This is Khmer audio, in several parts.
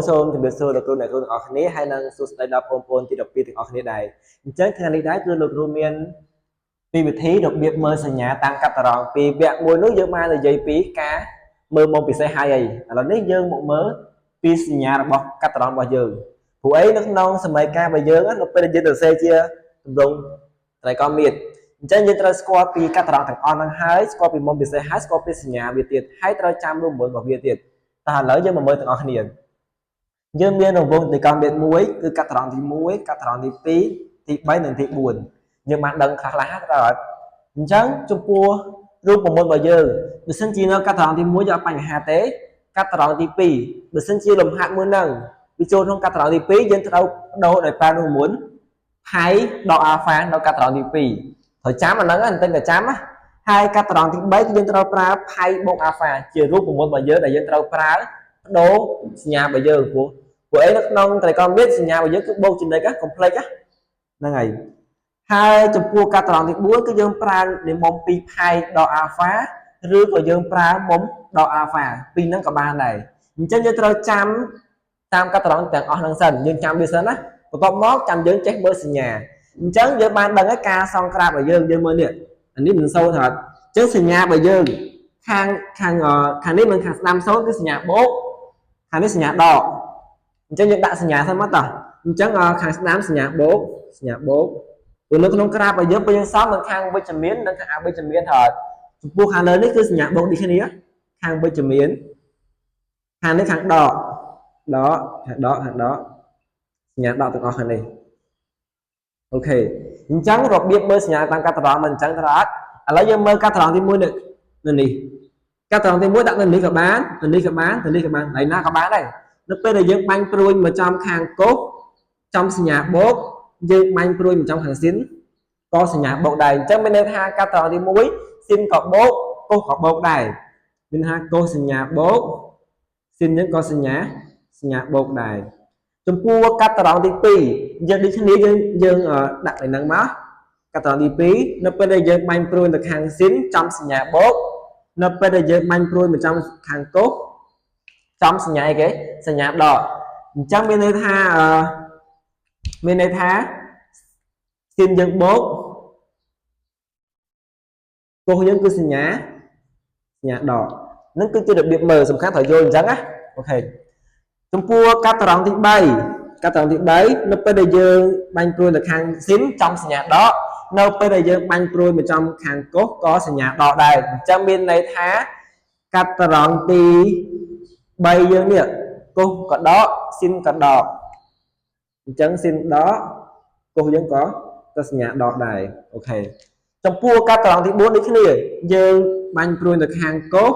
សូមជម្រាបសួរលោកគ្រូអ្នកគ្រូទាំងអស់គ្នាហើយនិងសួស្តីដល់បងប្អូនទី12ទាំងអស់គ្នាដែរអញ្ចឹងថ្ងៃនេះដែរគឺលោកគ្រូមានពីវិធីរបៀបមើលសញ្ញាតាមកាត់តរងពីវគ្គមួយនោះយើងបាននិយាយពីការមើលមុំពិសេសហើយអីឥឡូវនេះយើងមកមើលពីសញ្ញារបស់កាត់តរងរបស់យើងព្រោះអីនៅក្នុងសម័យកាលរបស់យើងនៅពេលដែលយើងសរសេរជាទម្រង់ត្រីកោណមាត្រអញ្ចឹងយើងត្រូវស្គាល់ពីកាត់តរងទាំងអស់ហ្នឹងហើយស្គាល់ពីមុំពិសេសហើយស្គាល់ពីសញ្ញាវាទៀតហើយត្រូវចាំរូបមន្តរបស់វាទៀតតោះឥឡូវយើងមកមើលទាំងអស់គ្នាយើងមានរង្វង់ត្រីកោណមាត្រមួយគឺកាត់ត្រង់ទី1កាត់ត្រង់ទី2ទី3និងទី4យើងបានដឹងខ្លះខ្លះត្រូវអត់អញ្ចឹងចំពោះរូបមន្តរបស់យើងបើសិនជានៅកាត់ត្រង់ទី1យើងអត់បញ្ហាទេកាត់ត្រង់ទី2បើសិនជាលំហាត់មួយហ្នឹងវាចូលក្នុងកាត់ត្រង់ទី2យើងត្រូវដូរដោយប្រើរូបមន្តផៃដកអាល់ហ្វានៅកាត់ត្រង់ទី2ត្រូវចាំអាហ្នឹងបន្តិចតែចាំណាហើយកាត់ត្រង់ទី3គឺយើងត្រូវប្រើផៃបូកអាល់ហ្វាជារូបមន្តរបស់យើងដែលយើងត្រូវប្រើដូរសញ្ញារបស់យើងព្រោះព្រោះអីនៅក្នុងត្រីកោណមាត្រសញ្ញារបស់យើងគឺបូកចំណិចកុំភ្លេចហ្នឹងហើយហើយចំពោះកាត់ត្រង់ទី4គឺយើងប្រើនិមុំ2ផៃដកអាល់ហ្វាឬក៏យើងប្រើមុំដកអាល់ហ្វាពីរហ្នឹងក៏បានដែរអញ្ចឹងយើងត្រូវចាំតាមកាត់ត្រង់ទាំងអស់ហ្នឹងសិនយើងចាំវាសិនណាបន្ទាប់មកចាំយើងចេះមើលសញ្ញាអញ្ចឹងយើងបានដឹងហើយការសង់ក្រាបរបស់យើងយើងមើលនេះអានេះមិនសូន្យថាអញ្ចឹងសញ្ញារបស់យើងខាងខាងខាងនេះមិនខាងស្ដាំសូន្យគឺសញ្ញាបូកខាងនេះសញ្ញាដកអញ្ចឹងយើងដាក់សញ្ញាសិនមកតោះអញ្ចឹងខាងស្ដាំសញ្ញាបូកសញ្ញាបូកព្រោះនៅក្នុងក្រាបរបស់យើងពេលយើងសំនឹងខាងវិជ្ជមាននិងខាងអវិជ្ជមានថាចំពោះខាងលើនេះគឺសញ្ញាបូកដូចគ្នាខាងវិជ្ជមានខាងនេះខាងដកដកខាងដកខាងដកសញ្ញាដកទាំងអស់ខាងនេះOK អញ្ចឹងរបៀបមើលសញ្ញាតាមកាត់ត្រង់មិនអញ្ចឹងត្រូវអត់ឥឡូវយើងមើលកាត់ត្រង់ទី1នេះនៅនេះកាត់ត្រង់ទី1ដាក់នៅនេះក៏បាននៅនេះក៏បាននៅនេះក៏បានហើយណាក៏បានដែរនៅពេលដែលយើងបាញ់ព្រួយមកចំខាងកុសចំសញ្ញាបូកយើងបាញ់ព្រួយមកចំខាងស៊ីនក៏សញ្ញាបូកដែរអញ្ចឹងមានន័យថាកាត់ត្រង់ទី1ស៊ីនក៏បូកកុសក៏បូកដែរមានថាកុសសញ្ញាបូកស៊ីនយើងក៏សញ្ញាសញ្ញាបូកដែរចំពោះកាត់ត្រង់ទី2យើងដូចគ្នាយើងយើងដាក់នៅហ្នឹងមកកាត់ត្រង់ទី2នៅពេលដែលយើងបាញ់ព្រួយទៅខាងស៊ីនចំសញ្ញាបូកនៅពេលដែលយើងបាញ់ព្រួយមកចំខាងកុសចំសញ្ញាអីគេសញ្ញាដកអញ្ចឹងមានន័យថាអឺមានន័យថាស៊ីនយើងបូកកុសយើងគឺសញ្ញាសញ្ញាដកនឹងគឺជារបៀបមើលសំខាន់ត្រូវយល់អញ្ចឹងណាOK ចំពោះកាត់ត្រង់ទី3កាត់ត្រង់ទី3នៅពេលដែលយើងបាញ់ព្រួយទៅខាងស៊ីនចំសញ្ញាដកនៅពេលដែលយើងបាញ់ព្រួយមកចំខាងកុសក៏សញ្ញាដកដែរអញ្ចឹងមានន័យថាកាត់ត្រង់ទី3យើងនេះកុសក៏ដកស៊ីនក៏ដកអញ្ចឹងស៊ីនដកកុសយើងក៏ក៏សញ្ញាដកដែរ OK ចំពោះកាត់ត្រង់ទី4ដូចគ្នាយើងបាញ់ព្រួយទៅខាងកុស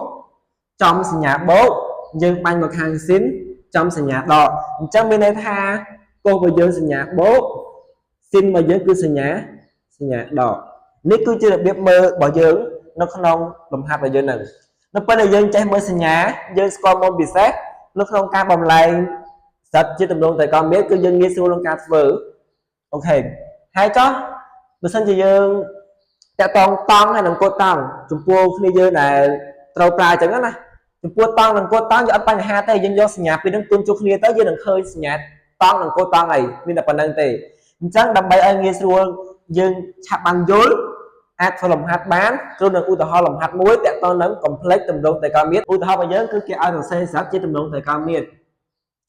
ចំសញ្ញាបូកយើងបាញ់មកខាងស៊ីនចំសញ្ញាដកអញ្ចឹងមានន័យថាកុសរបស់យើងសញ្ញាបូកស៊ីនរបស់យើងគឺសញ្ញាសញ្ញាដកនេះគឺជារបៀបមើលរបស់យើងនៅក្នុងលំហាត់របស់យើងហ្នឹងនៅពេលដែលយើងចេះមើលសញ្ញាយើងស្គាល់មុំពិសេសនៅក្នុងការបំលែងសិតជាទម្រង់ត្រីកោណមាត្រគឺយើងងាយស្រួលក្នុងការធ្វើOK ហើយចុះបើសិនជាយើងតាក់តងតង់ហើយនឹងកូតង់ចំពោះគ្នាយើងដែលត្រូវប្រើអញ្ចឹងណាចំពោះតង់និងកូតង់យើងអត់បញ្ហាទេយើងយកសញ្ញាពីរហ្នឹងទុនជួគ្នាទៅយើងនឹងឃើញសញ្ញាតង់និងកូតង់អីមានតែប៉ុណ្្នឹងទេអញ្ចឹងដើម្បីឲ្យងាយស្រួលយើងឆាប់បានយល់អាចធ្វើលំហាត់បានគ្រូនឹងឧទាហរណ៍លំហាត់មួយតាក់ទងនឹង complex ទម្រង់ត្រីកោណមាត្រឧទាហរណ៍របស់យើងគឺគេឲ្យសរសេរស្រាប់ជាទម្រង់ត្រីកោណមាត្រ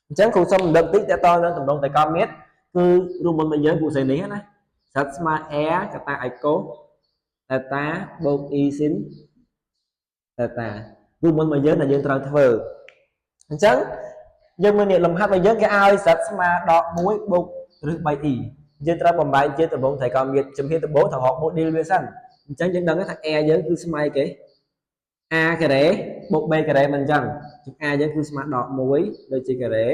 អញ្ចឹងគ្រូសូមរំលឹកតិចតាក់ទងនឹងទម្រង់ត្រីកោណមាត្រគឺរូបមន្តរបស់យើងគ្រូសេនេះណា Z ស្មើ R កតាឲ្យកុសតេតាបូក E ស៊ីនតេតារូបមន្តរបស់យើងដែលយើងត្រូវធ្វើអញ្ចឹងយើងមើលនេះលំហាត់របស់យើងគេឲ្យ Z ស្មើដក1បូកឬ 3e យើងត្រូវបំបែកជាទម្រង់ត្រីកោណមាត្រជំហានដំបូងត្រូវរក module វាសិនអញ្ចឹងយើងដឹងថា R យើងគឺស្មើគេ a ការ៉េបូក b ការ៉េមិនអញ្ចឹងចឹង a យើងគឺស្មើដក1ដូចជាការ៉េ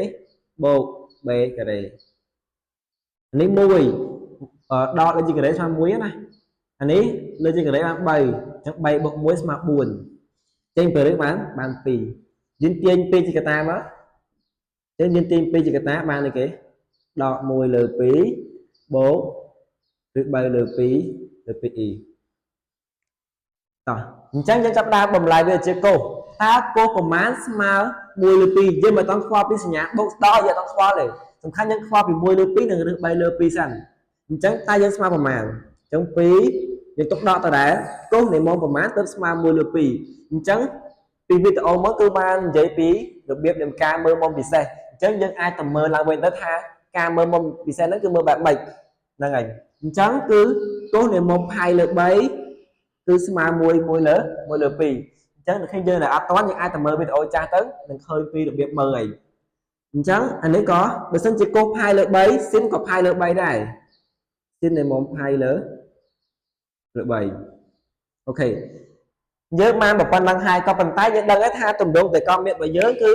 បូក b ការ៉េនេះ1ដកដូចជាការ៉េស្មើ1ណាអានេះលើជាការ៉េបាន3អញ្ចឹង3បូក1ស្មើ4ចេញពីរឿងបានបាន2យើងទាញ2ជាកតាមកអញ្ចឹងយើងទាញ2ជាកតាបានអីគេដក1លើ2បូកឬ3លើ2លើ 2e តោះអញ្ចឹងយើងចាប់ដើមបំលែងវាជាកុស តើកូសប្រមាណស្មើ1លើ2យើងមិនต้องខ្វល់ពីសញ្ញាបូកដកយើងអត់ต้องខ្វល់ទេសំខាន់យើងខ្វល់ពី1លើ2និងឬ3លើ2សិនអញ្ចឹងតើយើងស្មើប្រមាណអញ្ចឹង2យើងទុកដកដដែលកូសនៃមុំប្រមាណទើបស្មើ1លើ2អញ្ចឹងពីវីដេអូមកគឺបាននិយាយពីរបៀបនៃការមើលមុំពិសេសអញ្ចឹងយើងអាចទៅមើលឡើងវិញទៅថាការមើលមុំពិសេសហ្នឹងគឺមើលបែបម៉េចហ្នឹងហើយអញ្ចឹងគឺកូសនៃមុំផាយលើ3គឺស្មើ1 1លើ1លើ2អញ្ចឹងនៅឃើញយើងដែលអត់ទាន់យើងអាចទៅមើលវីដេអូចាស់ទៅនឹងឃើញពីរបៀបមើលអីអញ្ចឹងអានេះក៏បើសិនជាកូសផាយលើ3ស៊ីនក៏ផាយលើ3ដែរស៊ីននៃមុំផាយលើលើ3 OK យើងបានប៉ុណ្ណឹងហើយក៏ប៉ុន្តែយើងដឹងថាទម្រង់តេកមាត្ររបស់យើងគឺ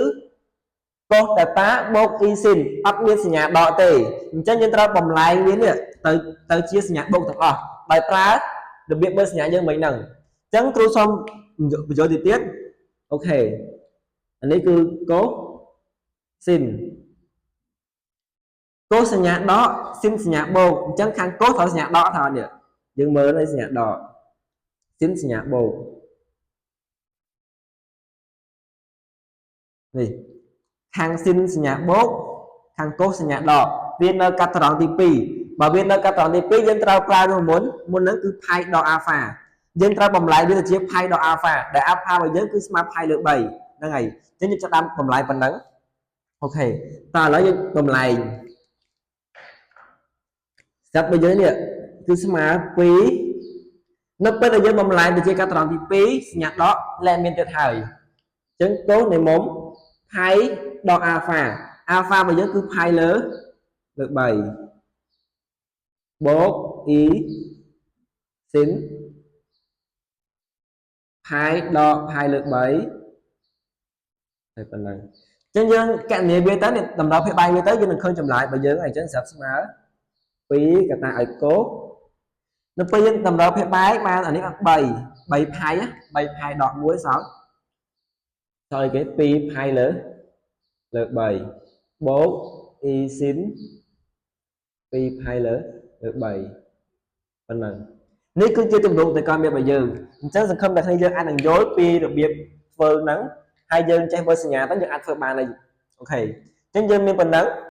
កូសតេតាបូក i ស៊ីនអត់មានសញ្ញាដកទេអញ្ចឹងយើងត្រូវបំលែងវានេះទៅទៅជាសញ្ញាបូកទាំងអស់ដោយប្រើរបៀបមើលសញ្ញាយើងមិញហ្នឹងអញ្ចឹងគ្រូសុំបញ្យល់ទៅទៀត OK អានេះគឺកូសស៊ីនកូសសញ្ញាដកស៊ីនសញ្ញាបូកអញ្ចឹងខាងកូសត្រូវសញ្ញាដកថានេះយើងមើលនេះសញ្ញាដកស៊ីនសញ្ញាបូកនេះខាងស៊ីនសញ្ញាបូកខាងកូសសញ្ញាដកវានៅកាត់ត្រង់ទី2បើវានៅកាត់ត្រង់ទី2យើងត្រូវប្រើនោះមុនមុនហ្នឹងគឺផាយដកអាហ្វាយើងត្រូវបំលែងវាទៅជាផាយដកអាហ្វាដែលអាហ្វារបស់យើងគឺស្មើផាយលើ3ហ្នឹងហើយអញ្ចឹងយើងចាប់ដើមបំលែងប៉ុណ្ណឹង OK តើឥឡូវយើងបំលែងស្រាប់របស់យើងនេះគឺស្មើ2នៅពេលដែលយើងបំលែងទៅជាកាត់ត្រង់ទី2សញ្ញាដកលែងមានទៀតហើយអញ្ចឹងកូសនៃមុំផាយដកអាហ្វាអាហ្វារបស់យើងគឺផាយលើលើ3បូក i ស៊ីនផាយដកផាយលើ3ហើយប៉ុណ្ណឹងអញ្ចឹងយើងកណនាវាទៅនេះតម្រូវភាគបែងវាទៅយើងនឹងឃើញចម្លើយរបស់យើងហើយអញ្ចឹងស្រាប់ស្មើ2កតាឲ្យកូសនៅពេលយើងតម្រូវភាគបែងបានអានេះបាន3 3ផាយ3ផាយដក1សល់សល់អីគេ2ផាយលើលើ3បូក i ស៊ីន2ផាយលើលើ3ប៉ុណ្ណឹងនេះគឺជាទម្រង់តេកមាត្ររបស់យើងអញ្ចឹងសង្ឃឹមថាគ្នាយើងអាចនឹងយល់ពីរបៀបធ្វើហ្នឹងហើយយើងចេះមើលសញ្ញាទៅយើងអាចធ្វើបានហើយ OK អញ្ចឹងយើងមានប៉ុណ្ណឹង។